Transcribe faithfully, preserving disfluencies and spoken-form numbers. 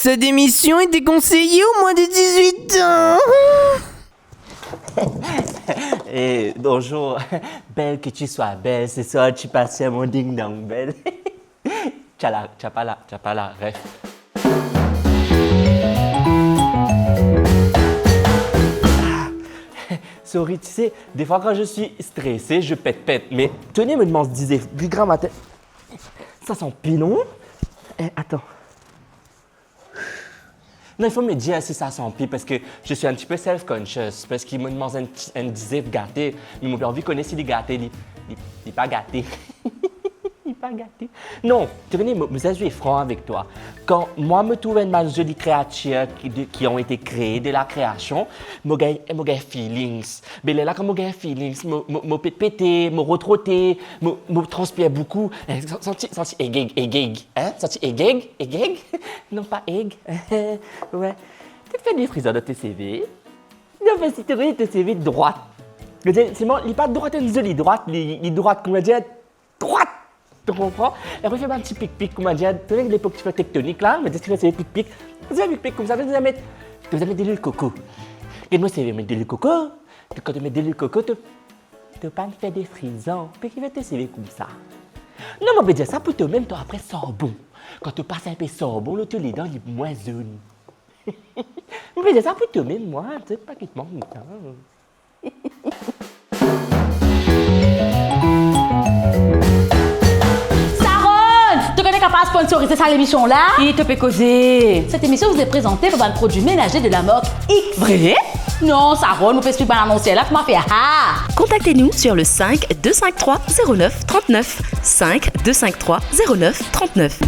Cette émission est déconseillée aux moins de dix-huit ans. Eh, bonjour. Belle que tu sois belle, ce soir tu passes sur mon ding dong bell. T'as la, t'as pas la, t'as pas la ref. Sorry, tu sais, des fois quand je suis stressé, je pète, pète. Mais tenez, me demande, disais, du gramme à tête. Ça sent pis non ? Eh, attends. Non, il faut me dire si ça sent pis, parce que je suis un petit peu self-conscious, parce que mo manz enn, enn dizef gate, me mo pe anvi kone si li gate, li, li, li pa gate. Li pa gate. Non, tu connais, mo, mo zis fran avec toi. Quand moi, me trouve enn bann zoli créatures qui, de, qui ont été créées de la création, mo gagn, mo gagn feelings. Be lerla, kan mo gagn feelings, mo, mo, mo pe pete, mo rotrote, mo, mo transpir boukou. Eh, santi, santi egeg, egeg, hein? Santi egeg, egeg? Non, pa egg. Ouais. T'as fait des frisons dans tes cheveux? Non, mais si tu veux, tes cheveux droit. Je veux dire, seulement, li pa droit, enn zoli droit, li, li droit, kouma dir, droit. Tu comprends? Et après, fais un petit pic-pic, kouma dir, tu connais l'époque, tu fais tectonique, là, mais tu fais des pic-pic. Tu fais pic-pic comme ça, tu vas mettre, tu vas mettre de l'huile coco. Et moi, c'est mettre de l'huile coco. Quand tu mets de l'huile coco, tu, tu peux pas faire des frisons. Puis qui va te servir comme ça? Non, mo pe dir sa pou to mem, to apre sarbon. Kan to pas enpe sarbon, lo to ledan li mwin zonn. Mo pe dir sa pou to mem, mwa, to pa kit mwa, hein. Saronn, to kone kapav sponsorize sa lemision la? Ki to pe koze? Cette émission vous est présentée par un produit ménager de la marque X. Vrai? Non, Saronn, mo pe explik bann anonsier la kouma fer, ha! Contactez-nous sur le cinq deux cinq trois zéro neuf trente-neuf. Cinq deux cinq trois zéro neuf trente-neuf.